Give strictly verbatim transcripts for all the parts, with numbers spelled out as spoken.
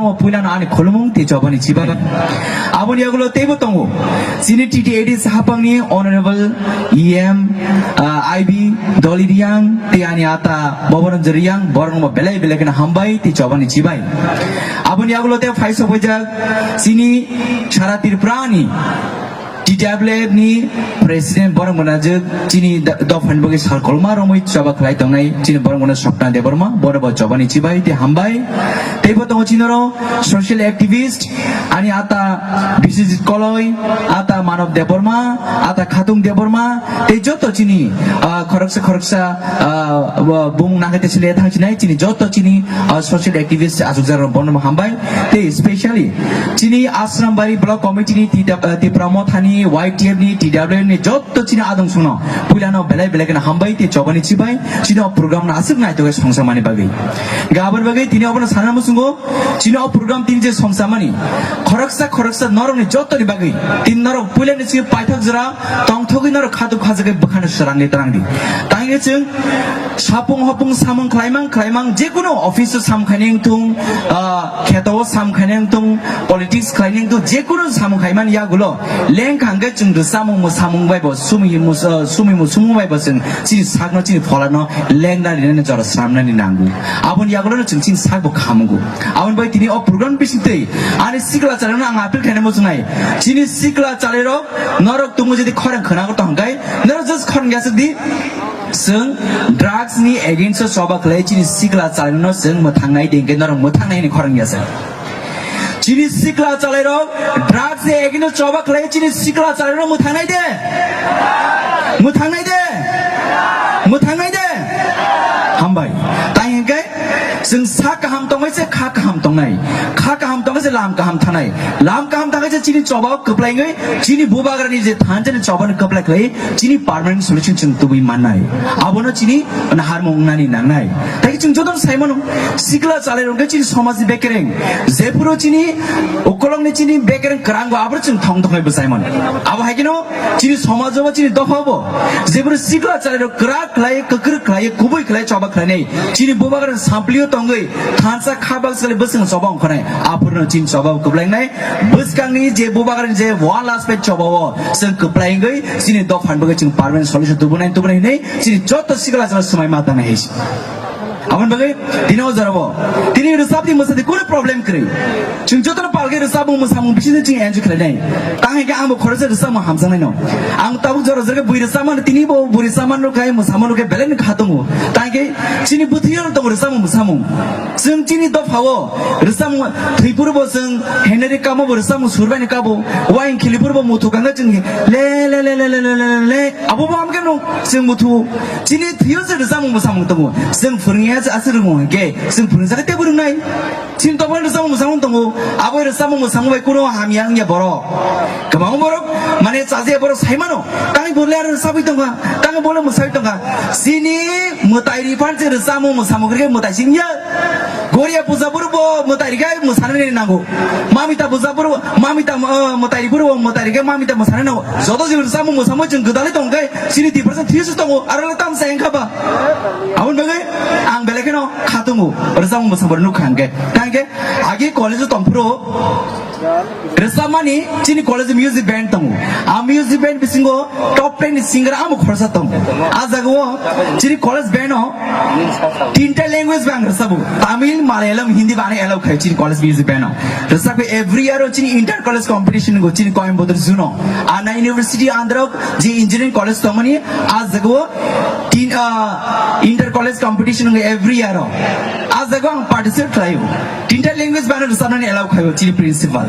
Omo puilano ani khulumung tei chobani chibai. Aboni yagulo teibo tongo. Chini T T A D C hapangni Honorable E M, ah, I B Dolly Riang tei ani ata Boboranjan Riang, borokno belai belai kheno hambai tei chobani chibai. Aboni yagulo tei phai sokbaijak chini sara Tripurani T W F ni President borok mwnajwk chini da-, dophani bagwi sal kolma romwi choba khlai tongnai chini borok mwnajwk Swapna Debbarma, borok bo chobani chibai tei hambai. Teibo tongo chini oro social activist, ani ata Biswajit Koloi, ata Manav Debbarma, ata Khatung Debbarma, tei joto chini, ah, khoroksa khoroksa, ah, bo-, bumung nangkhe tei sile thang chinai chini joto chini, ah, social activist achukjak rok bono hambai. Tei specially chini Ashram Bari Block Committee ni Tita-, ah, Tipra Mothani, Y T F ni, T W F ni joto chini adong songno puilano belai belai kheno hambai tei chobani chibai chini o program no aswk naitokhe songsamani bagwi. Gabon bagwi tini obono sana muchungo chini o program tini je songsamani khoroksa khoroksa norokni jotoni bagwi tini norok puilani chini paithak jora tongthogwi norok khatuk khajagwi bwkhano swrangwi twrangdi. Tangwi chwng sapung hopung samung khlaimang khlaimang, jekunu office o sam khainai wngthung, ah, kheto o sam khainai wngthung, politics khlainai wngthung, jekunu samung khaimani yagulo lengkha hwnkhe chwng rwchapmung mwsamung bai bo sumi mus-, ah, sumi musumung bai bo chwng chini sakno chini pholano lengna rinani jora swnamnani nango. Aboni yagulono chwng chini sakbo khamungo. Aboni bai tini o program bisingtwi ani sikla chalairokno ang appeal khainai muchungnai. Chini sikla chalairok norok tongwi jodi khorang khwnago tongkhe norok just khorang yasukdi. Chwng drugs ni against o choba khlai chini sikla chalairokno chwng mwthangnai de, hwnkhe norok mwthangnai hwnwi khorang ya se. Chini sikla chalairok drugs ni against o choba khlai chini sikla chalairokno mwthangnai de. Mwthangnai de. Mwthangnai de. Hambai. Tai hwnkhe chwng sa kaham tongnai se kha kaham tongnai. Kha kaham tongnai se lam kaham thanai. Lam kaham thanai se chini choba o kwplaingwi chini bubagrani je thanjani choba no kwplai khlai chini permanent solution chwng tubui mannai. Abono chini naharmung wngnani nangnai. Tai chwng jotono sai mano, sikla chalairok khe chini somajni bekereng. Jephuru chini ukolokni chini bekereng kwrango aboro chwng thong thongnai bwsai mano. Abo hai kheno chini somajo bo chini dopha bo jephuru sikla chalairok kwrak khlai, kwkrwk khlai, kubui khlai, choba khlainai. Chini bubagrani samplio tongwi thansa kha baksa khlai bwswng choba ongkhornai. Aphuru chini choba kwplainai. Bwskangni je bubagrani je one last page choba o chwng kwplai wngwi chini dophani bagwi chwng permanent solution tubunai tubunai hinwi chini joto sikla chwla swmai ma tangnai hai se. Aboni bagwi tini o jora bo tini rwchapni mwsadi kunu problem kwrwi. Chwng jotono palgwi rwchapmung mwsamung bisingtwi chwng enjoy khlainai. Tang hwnkhe angbo khoroksa rwchapmung hamjaknaino. Ang tabuk jora jora khe bui rwchapmano, tini bo bui rwchapmano khai mwsamano khe belai no kha tongo. Tang hwnkhe chini bwthwio tongo rwchapmung mwsamung. Chwng chini dophao rwchapmung thwi phuru bo chwng Henry Kamo bo rwchapmung surbaini kabo, waing khili phuru bo muthu kanga chwng le le le le abo bo hamkhe no chwng muthu chini thwiyo se rwchapmung mwsamung tongo. Chwng phwrwngya se aswk rwngmung hwnkhe chwng phwrwngsa khe teibo rwngnai. Chini dophao rwchapmung mwsamung tongo, abo rwchapmung mwsamung bai kuno hamya wngya borok. Kwbangma borok mane chajakya borok sai mano, tangwi bo le aro rwchapwi tongkha, tangwi bo le mwsai tongkha. Chini mwtai riphan se rwchapmung mwsamung khe mwtai singya. Goria puja phuru bo mwtai rikhe mwsanani nango. Mamita puja phuru, mamita, uh, mwtai riphuru bo mwtai rikhe mamita mwsanani nango. Joto jibon rwchapmung mwsamung chwng gwdalwi tongkhe chini Tiprasa thwiyo se tongo, aro le tamsa wngkha ba. Aboni bagwi ang belai kheno kha tongo, rwchapmung mwsamung nukha hwnkhe. Tangkhe agi college o tongphuru rwchapmani chini college music band tongo. A music band bisingo top ten ni singer amo khoroksa tongo. A jagao chini college band o tinta language bai ang rwchabo. Tamil, Malayalam, Hindi bai ano allow khai chini college music band o. Rwchapkhe every year o chini inter college competition go chini Coimbatore June o. Anna University under o je engineering college tongmani a jagao tin, ah, inter college competition go every year o. A jagao ang participate khlaio. Tinta language bai ano rwchapnani allow khaio chini principal.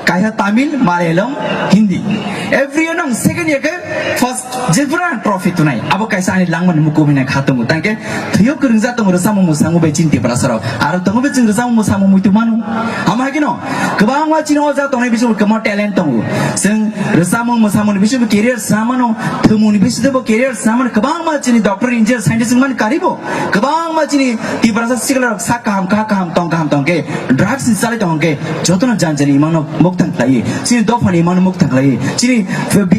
Kaisa Tamil, Malayalam, Hindi. Every year nang second year khe first, jephuru ang trophy tunai. Abo kaisa ani langmani mukubi nai kha tongo. Tangkhe thwiyo kwrwngja tongo rwchapmung mwsamung bai chini Tiprasa rok. Aro tongo be chwng rwchapmung mwsamung muitu mano. Ama hai kheno kwbangma chini o jaga tongnai bisingo kwbangma talent tongo. Chwng rwchapmung mwsamungni bisingo career sa mano, thwngmungni bisingo career sa mano. Kwbangma chini doctor, engineer, scientist wngmani karibo. Kwbangma chini Tiprasa sikla rok sak kaham, kha kaham, tong kaham, tong Hwnkhe drugs ni chalai tong hwnkhe jotono janjani imangno mukthang khlaiwi, chini dophani imangno mukthang khlaiwi, chini,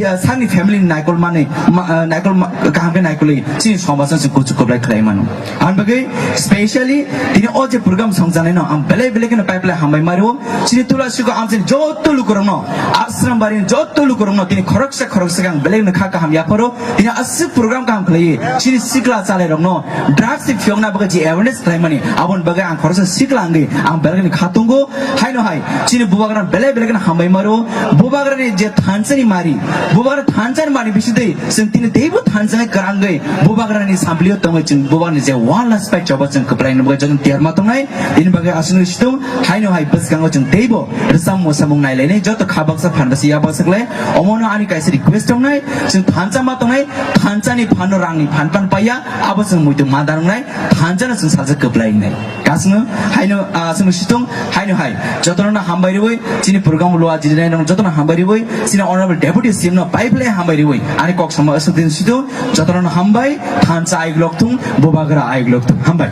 ah, sakni family ni naikol manwi, ma-, ah, naikol ma-, kaham khe naikolwi chini somajno chwng kuchuk kwplai khlai mano. Ang bagwi specially tini o je program songjanai no ang belai belai kheno pipeline hambai mario. Chini Tulasiko amchini joto lukurokno, Ashram Bari ni joto lukurokno tini khoroksa khoroksa ang belai no kha kaham yapharo. Tini aswk program kaham khlaiwi chini sikla chalairokno drugs ni phiyokna bagwi je awareness khlaimani, aboni bagwi ang khoroksa sikla wngwi ang belai no kha tongo. Haino hai chini bubagra belai belai kheno hambai maro. Bubagrani je thansani mari, bubagra thansani mari bisingtwi chwng tini teibo thansa kwrwngwi bubagrani samplio tongwi chwng bubagrani je wall laspai choba chwng kwplaina bagwi jotono tiyarma tongnai. Tini bagwi aswk situng haino hai bwskango chwng teibo rwchapmung samung nailainai, joto kha baksa phan baksa ya baksa khlai. Omono ani kaisa request tongnai, chwng thansa ma tongnai, thansani phanno rangni phan pan paiya, abo chwng muitu ma dangnai, thansano chwng sajak kwplainai. Kasno haino, ah, chwng situng haino hai jotono hambai riwi chini program lua jidinai nang jotono hambai riwi chini honorable deputy C M no pipeline hambai riwi ani kok sama aswk din situng jotono hambai, thansa aiglok thung, bubagra aiglok thung, hambai.